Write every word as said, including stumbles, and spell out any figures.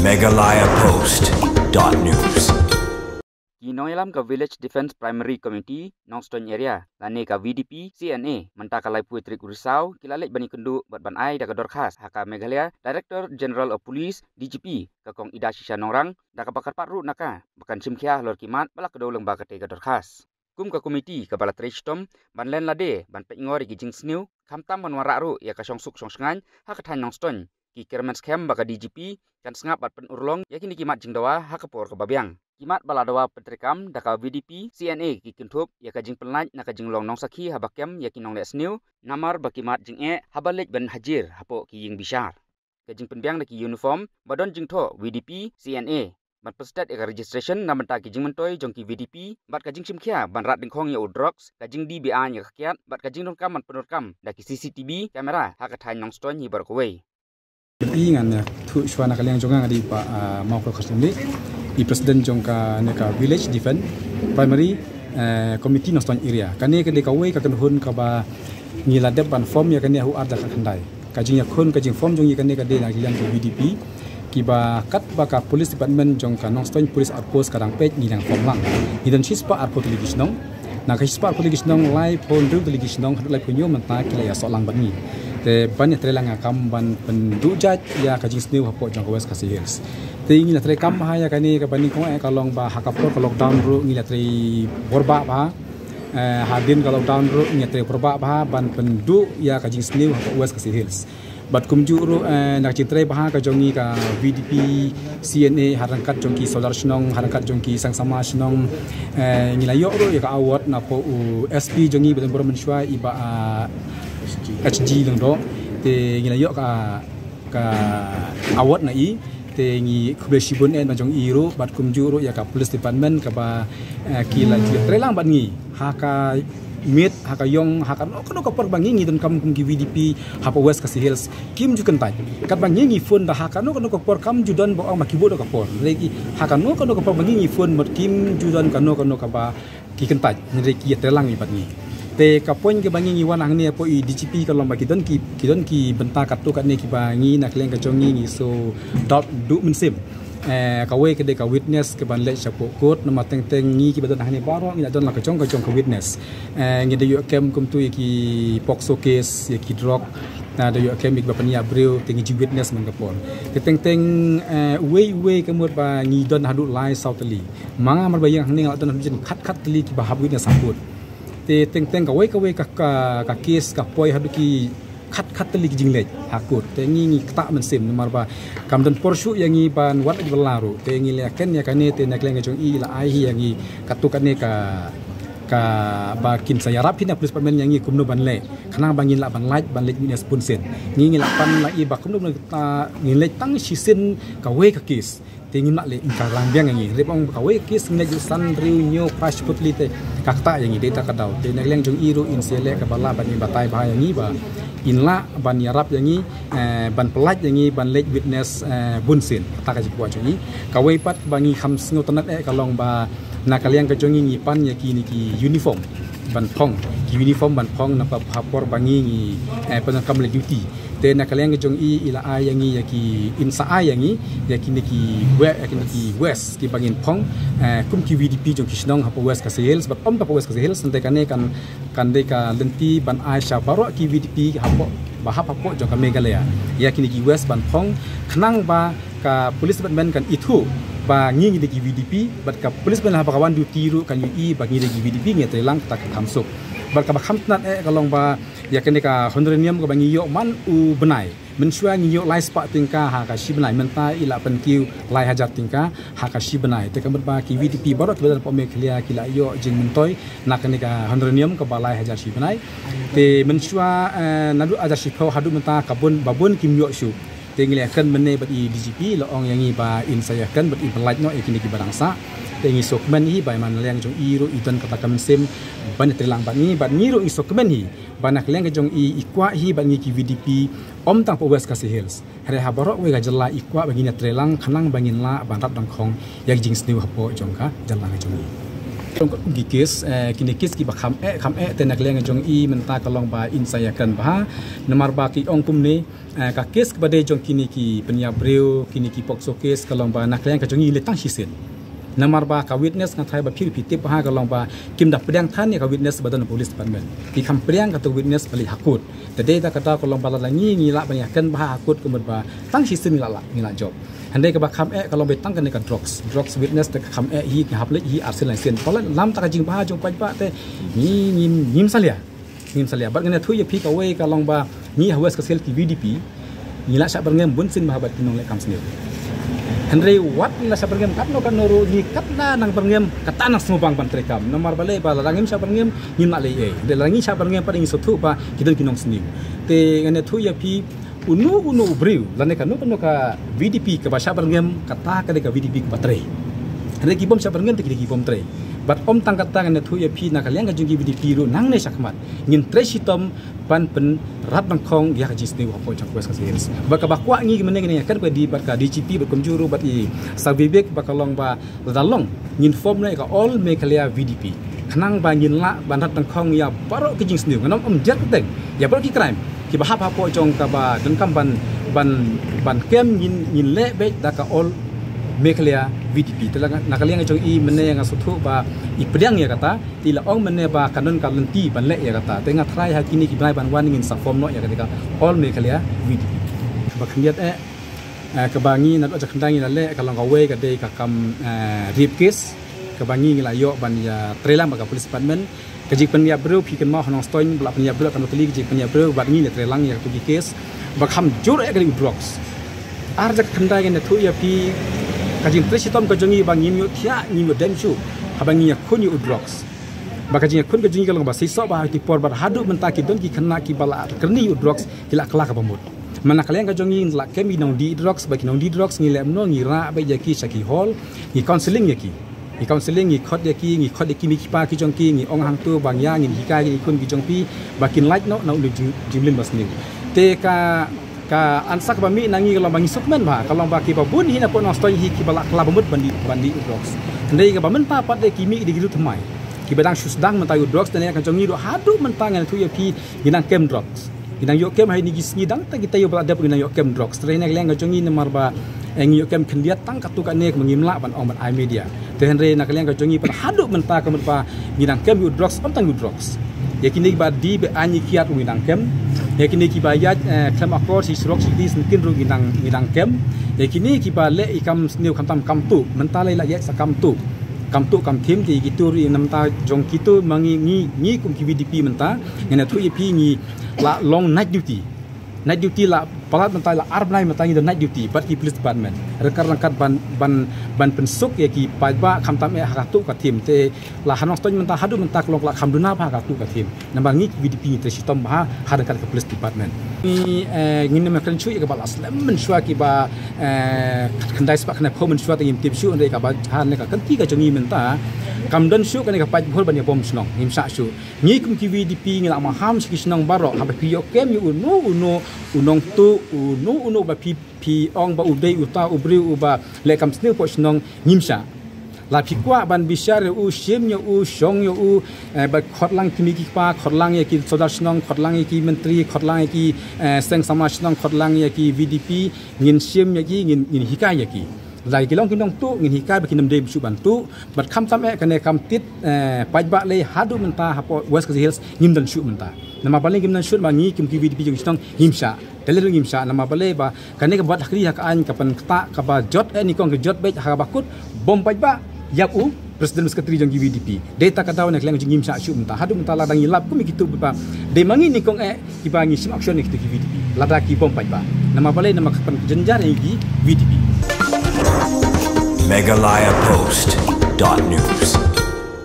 Meghalaya Post dot news. Ki nongïalam ka Village Defence Primary Committee, Nongstoiñ Area, lane ka V D P C N A, mynta ka laiphew tarik u Risaw, ki la leit ban ïakynduh bad ban ai da ka dorkhas ha ka Meghalaya Director General of Police, D G P, ka Kong Idashisha Nongrang, da kaba kyrpad ruh na ka ba kan shim khia halor ki mat ba la kdew lyngba katei ka dorkhas. Kum ka komiti kaba la trei shitom ban len lade ban peit ngor ïa ki jingsniew, khamtam ban wanrah ruh ïa ka shongsuk shongshngaiñ ha ka thaiñ Nongstoiñ, ki kyrmen skhem ba ka D G P kan sngap bad pynurlong ïa kine ki mat jingdawa ha ka por kaba biang. Ki mat ba la dawa pyntreikam da ka V D P C N A ki kynthup ïa ka jingpynlait na ka jinglong nongsakhi haba kem ïa ki nongleh sniew, namar ba ki mat jingeh haba leit ban hajir hapoh ki ïing bishar. Ka jingpynbiang da ki uniform ba don jingthoh V D P C N A, ban pynstet ïa ka registration na bynta ki jingmyntoi jong ki V D P, bad ka jingshim khia ban rat dyngkhong ïa u drugs, ka jingdie be-aiñ ïa ka kiad, bad ka jingdonkam ban pyndonkam da ki C C T V camera ha ka thaiñ Nongstoiñ hi baroh kawei. Pi ngan, eh, thuh shuwa na ka liang jong nga, nga dei Bah, ah, Mawkhor Khosymli, i president jong kane ka Village Defence Primary, eh, Committee Nongstoiñ Area. Kane ka dei kawei ka kynhun kaba ngi la dep ban form ïa kane ha u ar hajar khatkhyndai. Ka jingïakhun, ka jingform jong ngi kane ka dei na ka liang ka V D P, kiba katba ka police department jong ka Nongstoiñ Police Outpost ka dang peit, ngi dang form lang. Ngi don shispah arphew tylli ki shnong. Na ka shispah arphew tylli ki shnong, laiphew hynriew tylli ki shnong haduh laiphew hynñiew mynta ki la ïasoh lang bad ngi. Te ban ïatreilang ïa ka kam ban pynduh jait ïa ka jingsniew hapoh jong ka West Khasi Hills. Te ngi la treikam bha ïa kane kaba nyngkong eh ka long ba ha ka por ka lockdown ruh ngi la trei bor bha bha. Eh, hadien ka lockdown ruh ngi la trei bor bha bha ban pynduh ïa ka jingsniew hapoh West Khasi Hills. Bad kumjuh ruh, eh, na ka jingtrei bha ka jong ngi ka V D P C N A, ha ryngkat jong ki sordar shnong, ha ryngkat jong ki seng samla shnong, eh, ngi la ïoh ruh ïa ka award napoh u S P jong ngi ba don burom mynshuwa, i Bah, ah, H G Lyngdoh. Te ngi la ïoh ka, ka award na i. Te ngi khublei shibun eh na jong i ruh, bad kumjuh ruh ïa ka police department kaba, eh, ki la ïatreilang bad ngi ha ka miet, ha ka ïong, ha kano kano ka por ba ngi ngi donkam kum ki V D P hapoh West Khasi Hills, kim ju kyntait. Katba ngi ngi phone da ha kano kano ka por, kam ju don ba ong ba ki buh da ka por. Lagi ha kano kano ka por ba ngi ngi phone, mut kim ju don kano kano kaba ki kyntait. Hynrei ki ïatreilang ïa bad ngi. Te ka point kaba ngi ngi wan hangne hapoh i D G P ka long ba ki don ki, ki don ki bynta katto katne kiba ngi na ka liang ka jong ngi ngi shu doubt duh mynsiem. Eh, kawei ka dei ka witness kaban leit shapoh court, namar teng teng ngi kiba don hangne baroh ngi la don la ka jong ka jong ka witness. Eh, ngi da ïoh kem kumto ïa ki POCSO case, ïa ki drug, na da ïoh kem ïa kiba pynïap briew, te ngi ju witness man ka por. Te teng teng, eh, uwei uwei ka mut ba ngi don haduh lai saw tylli. Ma nga mar ba ïeng hangne nga la don haduh jin khat khat tylli kiba hap witness ha court. Te teng teng kawei kawei ka, ka, ka case ka poi haduh ki khat khat tylli ki jingleit ha court. Te ngi ngi ktah mynsiem namar ba kam don por shuh ïa ngi ban wad ïa ki bylla ruh. Te ngi la ken ïa kane, te na ka liang ka jong i la ai hi ïa ngi katto katne ka, kaba kin sa ïarap hi na police department ïa ngi kumno ban leh, khnang ba ngin lah ban lait ban leit witness bun sien. Ngi ngi la pan la i ba kumno kumno kita ngin leit tang shisien kawei ka case. Te ngim lah leh, ka lang biang ïa ngi. Hynrei ba ong kawei ka case ngin leit san hynriew hynñiew phra shiphew tylli te ka ktah ïa ngi, dei ta ka daw. Te na ka liang jong i ruh in sa leh kaba lah ban ïa batai bha ïa ngi ba in lah ban ïarap ïa ngi, eh, ban pyllait ïa ngi ban leit witness, eh, bun sien. Kata ka jingkwah jong ngi. Kawei pat ba ngi kham sngewtynnat eh ka long ba na ka liang ka jong ngi ngi pan ïa kine ki uniform ban phong, ki uniform ban phong na ka por ba ngi ngi, eh, pyndonkam leit duty. Te na ka liang ka jong i i la ai ïa ngi ïa ki, in sa ai ïa ngi ïa kine ki we-, ïa kine ki vest kiba ngin phong, eh, kum ki V D P jong ki shnong hapoh West Khasi Hills, bad ym tang hapoh West Khasi Hills, hynrei kane kan, kan dei ka lynti ban ai sha baroh ki V D P hapoh, ba hap hapoh jong ka Meghalaya ïa kine ki vest ban phong, khnang ba ka police department kan ithuh ba ngi ngi dei ki V D P, bad ka police department haba ka wan duty ruh kan ïohi ba ngi dei ki V D P, ngi ïatreilang kata ka kham suk. Bad kaba kham tynnat eh ka long ba ïa kane ka honorarium kaba ngi ïoh man u bnai. Mynshuwa ngi ïoh lai spah tyngka ha ka shi bnai, mynta i la pynkiew lai hajar tyngka ha ka shi bnai. Te ka mut ba ki V D P baroh kiba don hapoh Meghalaya ki la ïoh jingmyntoi na kane ka honorarium kaba lai hajar shi bnai. Te mynshuwa, eh, naduh hajar shiphew haduh mynta ka bun ba bun kim ïoh shuh. Te ngi la ïakren mynne bad i D G P, la ong ïa ngi ba in sa ïakren bad in pyllait noh ïa kine kiba dang sah. Te ngi sngewkmen hi ba man liang jong i ruh i don kata ka mynsiem ban ïatreilang bad ngi, bad ngi ruh ngi sngewkmen hi ba na ka liang ka jong i i kwah hi bad ngi ki V D P, ym tang hapoh West Khasi Hills, hynrei ha baroh kawei ka jylla i kwah ba ngin ïatreilang khnang ba ngin lah ban rat dyngkhong ïa ka jingsniew hapoh jong ka jylla ka jong i. Jong ki kes, eh, kine kes kiba kham eh, kham eh te na ka liang jong i mynta ka long ba in sa ïakren bha. Namar ba ki ong kumne, eh, ka kes kaba dei jong kine ki pynïabriew, kine ki POCSO kes ka long ba na ka liang ka jong i leh tang shisien. Namar ba ka witness nga tharai ba phi ruh phi tip bha ka long ba kim da pdiang than ïa ka witness ba don police department. Ki kham pdiang kata witness ba leit ha court. Te dei da kata ka long ba lada ngi ngi lah ban ïakren bha ha court ka mut ba tang shisien ngi lah lah ngi lah jop. Hynrei kaba kham eh ka long ba tang kane ka drugs. Drugs witness te ka kham eh hi ki hap leit hi arsien langsien. Palat lam ta ka jingbha jong paidbah te ngi ngim ngim salia. Ngim salia. Bad ngan ïathuh ïa phi kawei ka long ba ngi ha West Khasi Hills ki VDP ngi la shah byrngem bunsien bha bad ki nongleh kam sniew. Hynrei wat ngi la shah byrngem katno katno ruh ngi katno nang byrngem kata nang sngewbang ban trei kam. Namar balei ba lada ngim shah byrngem ngim lah leh ei. Hynrei lada ngi shah byrngem pat ngi sngewthuh ba ki don ki nongsniew. Te ngan ïathuh ïa phi uno uno u briew lane kano kano ka VDP kaba shah byrngem kata ka dei ka VDP kaba trei. Hynrei ki bym shah byrngem te ki dei ki bym trei. Bad ym tang kata ngan ïathuh ïa phi na ka liang ka jong ki VDP ruh nangne shakhmat ngin trei shitom ban pynrap nyngkong ïa ka jingsniew hapoh jong ka West Khasi Hills. Bad kaba kwah ngi mynne ngi ïakren bad ka DGP bad kumjuh ruh bad i Sir Vivek ba ka long ba lada long ngin form noh ïa ka All Meghalaya VDP. Khnang ba ngin lah ban rat nyngkong ïa baroh ki jingsniew. Ngan ym jer kyrteng ïa baroh ki crime kiba hap hapoh jong kaba donkam ban ban ban kem ngin ngin leh beit da ka All Meghalaya VDP. Te la na ka liang jong i mynne nga sngewthuh ba i pdiang ïa kata te i la ong mynne ba kan don ka lynti ban leh ïa kata. Te nga tharai ha kine ki bnai ban wan ngin sa form noh ïa kata ka All Meghalaya VDP. Ba khyndiat eh Eh, kaba ngi naduh jaka khyndai ngi la leh ka long kawei ka dei ka kam, eh, rape case kaba ngi ngi la ïoh ban ïatreilang bad ka police department. Ka jingpynïap briew phi kynmaw ha Nongstoiñ ba la pynïap briew, ka nongtylli ka jingpynïap briew bad ngi la treilang ïa katu ki case. Ba kham jur eh ka dei u drugs. Ar jaka khyndai ngan ïathuh ïa phi ka jingtrei shitom ka jong ngi ba ngim ïoh thiah ngim ïoh dem shuh haba ngi ïakhun ïa u drugs. Ba ka jingïakhun ka jong ngi ka long ba seisoh ba ha kiti por bad haduh mynta ki don ki khynnah kiba la kyrni ïa u drugs ki la kylla kaba mut. Mynta ka liang ka jong ngi ngi la kem ïa ki nongdie drugs, ba ki nongdie drugs ngi leh kumno, ngi rah beit ïa ki sha ki hall, ngi counselling ïa ki. Ngi counselling, ngi khot ïa ki, ngi khot ïa ki mei ki pa ki jong ki, ngi ong hangto ba ngi ïa ngin hikai ïa ki khun ki jong phi ba kin lait noh na u jing, jingmlien basniew. Te ka, ka answer kaba mih na ngi ka long ba ngi sngewkmen bha, ka long ba kiba bun hi na poh Nongstoiñ hi kiba la kylla ba mut ban dih, ban dih drugs. Hynrei kaba mynta pat de ki mih de ki ruh thymmai. Kiba dang shu sdang mynta ïa u drugs, te na ka jong ngi ruh haduh mynta ngan ïathuh ïa phi ngi nang kem drugs. Ngi nang ïoh kem ha kine ki sngi dang ta kita ïoh ba la dep ngi nang ïoh kem drugs. Te na ka liang ka jong ngi namar ba, eh, ngi ïoh kem khyndiat tang katu kane kaba ngim lah ban ong ban ai media. Te hynrei na ka liang ka jong ngi pat haduh mynta ka mut ba ngi nang kem ïa u drugs, ym tang ïa u drugs. Ïa kine kiba die be-aiñ ïa kiad ruh ngi nang kem. Ïa kine kiba ïaid, eh, khlem akor shi surok shi kti syngkien ruh ngi nang, ngi nang kem. Ïa kine kiba leh ïa kam sniew khamtam kam tuh, mynta lei la ïaid sa kam tuh. Kam tuh kam thim te ïa kitu ruh ïa namta jong kitu ma ngi, ngi, ngi kum ki VDP mynta ngan ïathuh ïa phi ngi la long night duty. Night duty la palat mynta la ar bnai mynta ngi don night duty bad ki police department. Ryngkat ryngkat ban, ban, ban pynsuk ïa ki paidbah khamtam eh ha katu ka thim. Te la ha Nongstoiñ mynta haduh mynta ka long la kham duna bha ha katu ka thim. Namar ngi ki VDP ngi trei shitom bha ha ryngkat ka police department. Ngi, eh, ngin ym kren shuh ïa kaba la slem mynshuwa kiba, eh, khyndai spah khyndai phew mynshuwa te ngim tip shuh hynrei kaba ha ne ka kynti ka jong ngi mynta kam don shuh kane ka paidbah ban ïa bom shnong, ngim shah shuh. Ngi kum ki VDP ngi la maham sha ki shnong baroh haba phi ïoh kem ïa uno uno u nongtuh uno uno ba phi, phi ong ba u dei uta u briew uba leh kam sniew poh shnong ngim shah. La phi kwah ban bishar ïa u, shim ïa u, shong ïa u, eh, ba khot lang ki mei ki pa, khot lang ïa ki sordar shnong, khot lang ïa ki myntri, khot lang ïa ki, eh, seng samla shnong, khot lang ïa ki VDP, ngin shim ïa ki, ngin, ngin hikai ïa ki. La ki long ki nongtuh ngin hikai ba kin ym dei shuh ban tuh. Bad khamtam eh kane kam tit, eh, paidbah lei haduh mynta hapoh West Khasi Hills ngim don shuh mynta. Namar balei ngim don shuh, namar ngi kum ki VDP jong shnong ngim shah. Te lei ruh ngim shah namar balei ba kane ka bad hakri ha ka aiñ ka pynktah kaba jot eh nyngkong ka jot beit ha kaba kut bom paidbah ïap u president secretary jong ki VDP. Dei ta ka daw na ka liang jong ngim shah shuh mynta. Haduh mynta la dang ïalap kum ïa kitu ba dei ma ngi nyngkong eh kiba ngi shim action ïa kitu ki VDP. Lada ki bom paidbah. Namar balei namar ka pynjynjar ïa ki VDP. Meghalaya Post dot news.